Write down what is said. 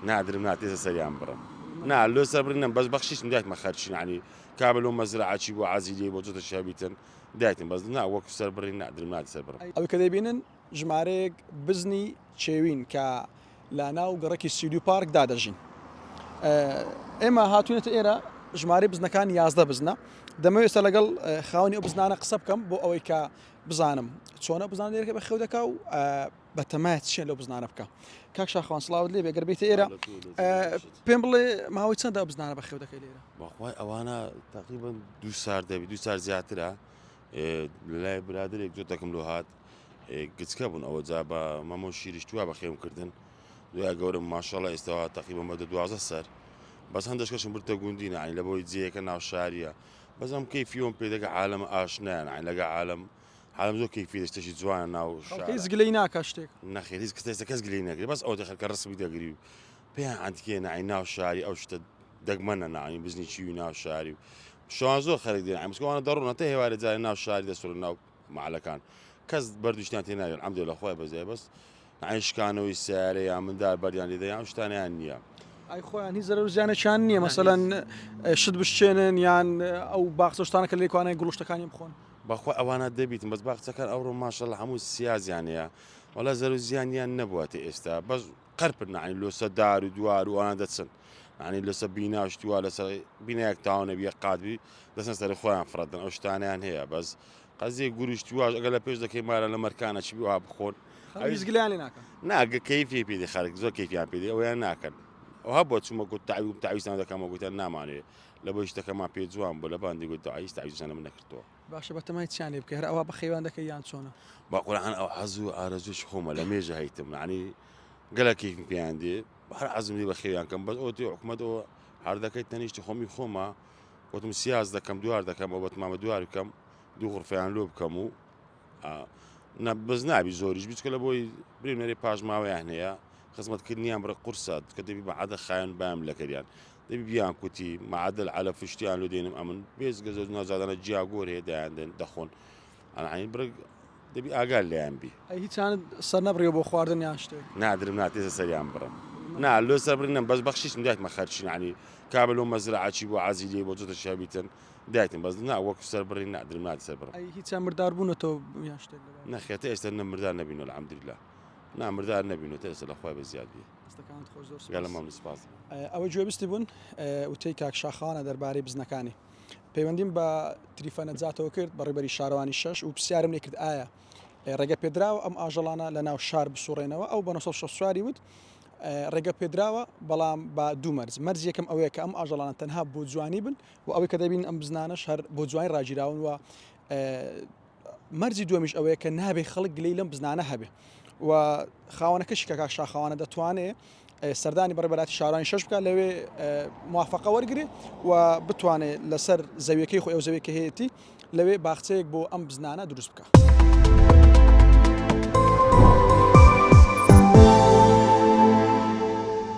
نادرم ناتێسە سەریان بڕم نا لۆ سەربڕینم بەس بەخشیشم دایتمە خەرچین عنی کابە لۆ مەزرعە چی بۆ عەزیلەی بۆ جوتە شەبیتن دایتم بەس نا وەکو سەربڕین نادرم ناتی سەربڕم. ئەوەی کە دەیبینن ژمارەیەک بزنی چێوین کە لە ناو گەڕەکی سیدو پارک دا دەژین. ئێمە هاتوینەتە ئێرە ژمارەی بزنەکان 11 بزنە دەمەوێت ئێستا لەگەڵ خاوەنی ئەو بزنانە قسە بکەم بۆ ئەوەی کە بزانم چۆنە بزان لێرەکە بەخێو دەکا و بەتەمایە چیە لەو بزنانە بکە کاک شاخوان سڵاوت لێ بێ گەر بێتە ئێرە پێم بڵێ ماوەی چەندە ئەو بزنانە بەخێو دەکەی لێرە بەخوای ئەوانە تقریبا دوو سار دەبی دوو سار زیاترە لەلای برادێک جوتەکەم لۆ هات گچکە بوون ئەوە جا بە مەمۆ شیریش توا بەخێوم کردن دوای گەورم ماشەڵە ئێستاوە تقریبا بە 12 سەر بەس هەندێک کەشم برتە گوندی نانی لە بۆی جێیەکە ناو شاریە بەس ئەم کەیفیۆم پێ دەگە عالەمە ئاشنایان عین لەگە عالم عالم زۆر کەیفی دە شتێکی جوانە ناو شارە. هیچ گلەی ناکا شتێک. نەخێر هیچ کەس کەس گلەی نەکرد بەس ئەوەتە خەرکە ڕسمی دەگری و پێیان عەنتکێ نەعی ناو شاری ئەو شتە دەگمەنە ناوی بزنی چیوی ناو شاری و شەوان زۆر خەرک دێن عەی مسکوانە دەڕۆن هەتا هێوارێ جارێ ناو شاری دەسڕن ناو مەعلەکان کەس بەردوشتیان تێ ناگرن عەمدێ لە خۆی بەزای بەس عەی شکانەوەی سیارە یا مندار بەریان لێدە یان شتانیان نییە. ئەی خۆیان هیچ زەرەر و زیانێکیان نییە مەسەلەن شت بشچێنن یان ئەو باخچە شتانە کە لێکوانەیە گوڵ و شتەکانی بخۆن بەخوا ئەوانە دەبیتن بەس باخچەکان ئەوڕۆ ماشەڵا هەموو سیازیان هەیە وەڵا زەرو زیانیان نەبووە تێ ئێستا بەس قەرپن نعنی لۆسە دار و دوار و ئەوانە دەچن نعنی لەسە بینا شتووە لەسەر بینایەک تاوە نەبیە قات بی دەچن سەر خۆیان فڕەدەن ئەو شتانیان هەیە بەس قەزیە گوروش تواش ئەگەر لە پێش دەکەی مارە لە مەرکانە چی بووە بخۆن ئەویش گلیان لێ ناکەن ناگە کەیفی پێ دی خەڵک زۆر کەیفیان پێ دی ئەویان ناکەن ئەو هەبووە چوومە گوت تەعویم تەعویزتان دەکەمەوە گوتیان نامانەوێ لە بۆی شتەکەمان پێ جوان بوو لە باندی گوت دعا هیچ تەعویزیان لە من نەکردەوە. باشە بەتەمای چیان لێ بکەی هەر ئەوا بەخێویان دەکەی یان چۆنە؟ بە قورعان ئەو حەز و ئارەزووی خۆمە لە مێژە هەیتم یعنی گەلە کەیفم پێیان دێ هەر عەزم دێ بەخێویان کەم بەس ئەوە تێ حکومەت ئەوە هەر دەکەیت تەنیشتی خۆمی خۆمە وتم سیاس دەکەم دوار دەکەم ئەو بەتمامە دوار بکەم دوو غرفەیان لۆ بکەم و بەس نابی زۆریش بچکە لە بۆی برێنەرێ پاشماوەیان هەیە خزمەتکردنیان بڕە قورسە کە دەبی بە عادە خایەن بام لەکەریان دەبی بیان کوتی معادل عەلەف شتیان لۆ دێنم ئەمن بێجگە زۆر نازادانە جیاگۆر هەیە دایان دێن دەخۆن ئەنعین برگ دەبی ئاگار لێیان بی. ئەی هیچانت سەر نەبڕیوە بۆ خواردن یان شتێک؟ نادرم ناتێسە سەریان بڕم نا لۆ سەر بڕینم بەس بەخشیشم دایتمە خەرچین عنی کابە لۆ مەزرعە چی بۆ عەزیلەی بۆ جوتە شەبیتن دایتم بەس نا وەکو سەر بڕین نادرم ناتی سەر بڕم. ئەی هیچیان مردار بوونەتەوە یان شتێک لەبارەی؟ نەخێر تا ئێستا نە مردار نەبینەوە الحمدللە نا مردار نەبینەوە تا ئێستا لە خوای بە زیاد بی. دەستەکانت خۆش زۆر سوپاس. گەلە مەمنون سوپاس. ئەوە گوێبستی بوون وتەی کاک شاخەوانە دەربارەی بزنەکانی. پەیوەندیم بە تریفە نەجاتەوە کرد بەڕێوبەری شارەوانی شەش و پرسیارم لێ کرد ئایا ڕێگە پێدراوە ئەم ئاژەڵانە لە ناو شار بسوڕێنەوە ئەو بە 964 وت ڕێگە پێدراوە بەڵام بە دوو مەرج مەرج یەکەم ئەوەیە کە ئەم ئاژەڵانە تەنها بۆ جوانی بن و ئەوەی کە دەبین ئەم بزنانەش هەر بۆ جوانی ڕاگیراون و مەرجی دووەمیش ئەوەیە کە نابێ خەڵک گلەی لەم بزنانە هەبێ و خاوەنەکەشی کە کاک شاخەوانە دەتوانێ سەردانی بەڕێوەبەرایەتی شارانی شەش بکات لەوێ موافقە وەرگێ و بتوانێت لەسەر زەویەکەی خۆی ئەو زەویەکە هەیەتی لەوێ باخچەیەک بۆ ئەم بزنانە دروست بکە.